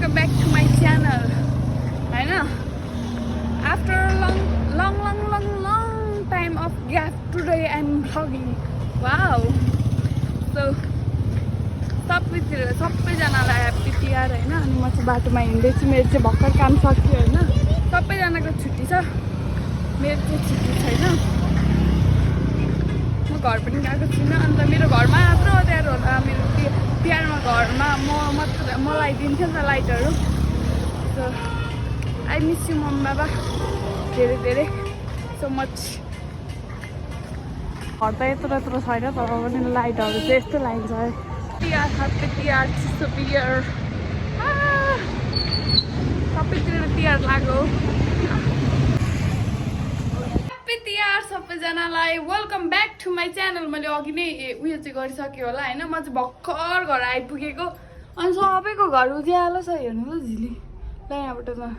welcome back to my channel. I know. After a long time of gap, today I'm vlogging. Wow. So, सबैजनालाई happy Tihar हैन अनि म चाहिँ बाटोमा हिँड्दैछु मेरो चाहिँ भर्खर काम सकियो हैन सबैजनाको छुट्टी छ मेरो चाहिँ छुट्टी छैन म घर पनि गएको छुइनँ अन्त मेरो घरमा यत्रो अँध्यारो होला मेरो तिहारमा घरमा मलाई दिन्थ्यो नि त लाइटहरू सो आई मिस यु मम बाबा धेरै धेरै सो मच घर त यत्रो यत्रो छैन तर पनि लाइटहरू चाहिँ यस्तो लाइन्छ है तिहार ह्याप्पी तिहार चिसो बियर सबैतिर तिहार लाग्यो ह्याप्पी तिहार सबैजनालाई welcome back to my channel मैले अघि नै उयो चाहिँ गरिसकेँ होला होइन म चाहिँ भर्खर घर आइपुगेको अनि सबैको घर उज्यालो छ हेर्नु ल झिली ल यहाँबाट त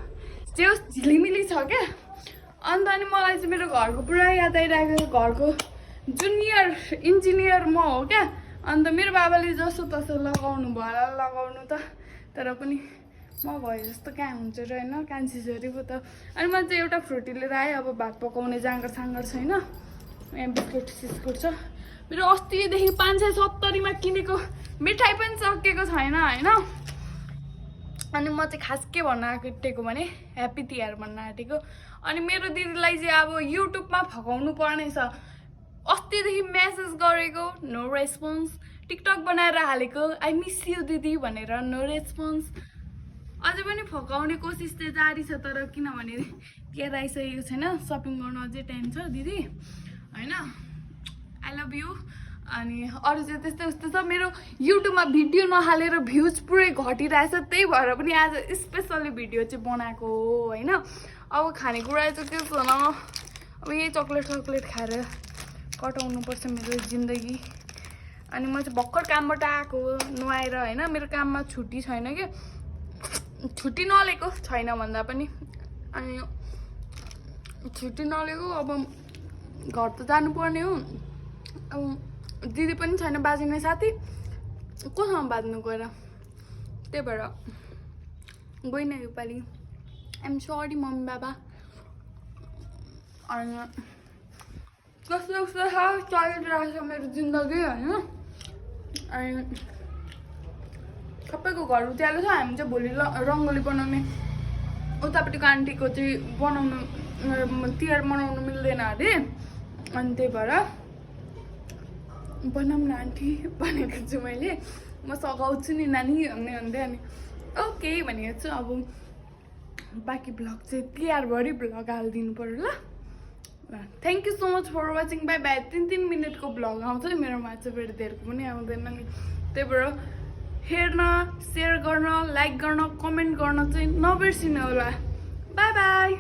त्यो झिलिमिली छ क्या अन्त अनि मलाई चाहिँ मेरो घरको पुरा याद आइरहेको घरको जुनियर इन्जिनियर म हो क्या अन्त मेरो बाबाले जसो तसो लगाउनु भयो होला लगाउनु त तर पनि म भए जस्तो कहाँ हुन्छ र होइन कान्छी छोरी पो त अनि म चाहिँ एउटा फ्रुटी लिएर आएँ अब भात पकाउने जाँगर साँगर छैन यहाँ बिस्कुट सिस्कुट छ मेरो अस्तिदेखि 570 मा किनेको मिठाई पनि सकिएको छैन होइन अनि म चाहिँ खास के भन्न आँटेको भने ह्याप्पी तिहार भन्न आँटेको अनि मेरो दिदीलाई चाहिँ अब युट्युबमा फकाउनु पर्ने छ अस्तिदेखि मेसेज गरेको नो रेस्पोन्स टिकटक बनाएर हालेको आई मिस यु दिदी भनेर नो रेस्पोन्स अझै पनि फकाउने कोसिस चाहिँ जारी छ तर किनभने तिहार आइसकेको छैन सपिङ गर्न अझै टाइम छ दिदी होइन आई लभ यु अनि अरू चाहिँ त्यस्तै उस्तो छ मेरो युट्युबमा भिडियो नहालेर भ्युज पुरै घटिरहेछ त्यही भएर पनि आज स्पेसली भिडियो चाहिँ बनाएको हो होइन अब खानेकुरा चाहिँ के छ न अब यही चक्लेट खाएर कटाउनुपर्छ मेरो जिन्दगी अनि म चाहिँ भर्खर कामबाट आएको नुहाएर होइन मेरो काममा छुट्टी छैन कि छुट्टी नलिएको छैन भन्दा पनि अनि छुट्टी नलिएको अब घर त जानुपर्ने हो अब दिदी पनि छैन बाजिने साथी कोसँग बाज्नु गएर त्यही भएर गइनँ योपालि आइएम सरी मम्मी बाबा अनि कस्तो कस्तो छ चलिरहेको छ मेरो जिन्दगी होइन अनि सबैको घर उज्यालो छ हामी चाहिँ भोलि रङ्गोली बनाउने उतापट्टिको आन्टीको चाहिँ बनाउनु तिहार मनाउनु मिल्दैन अरे अनि त्यही भएर बनाऊँ न आन्टी भनेको छु मैले म सघाउँछु नि नानी भन्दै अनि ओके भनेको छु अब बाँकी भ्लग चाहिँ तिहारभरि भ्लग हालिदिनु पऱ्यो ल thank you so much for watching bye bye 3 मिनटको भ्लग आउँछ नि मेरोमा चाहिँ फेरि धेरैको पनि आउँदैन नि त्यही भएर हेर्न सेयर गर्न लाइक गर्न कमेन्ट गर्न चाहिँ नबिर्सिनु होला बाई बाई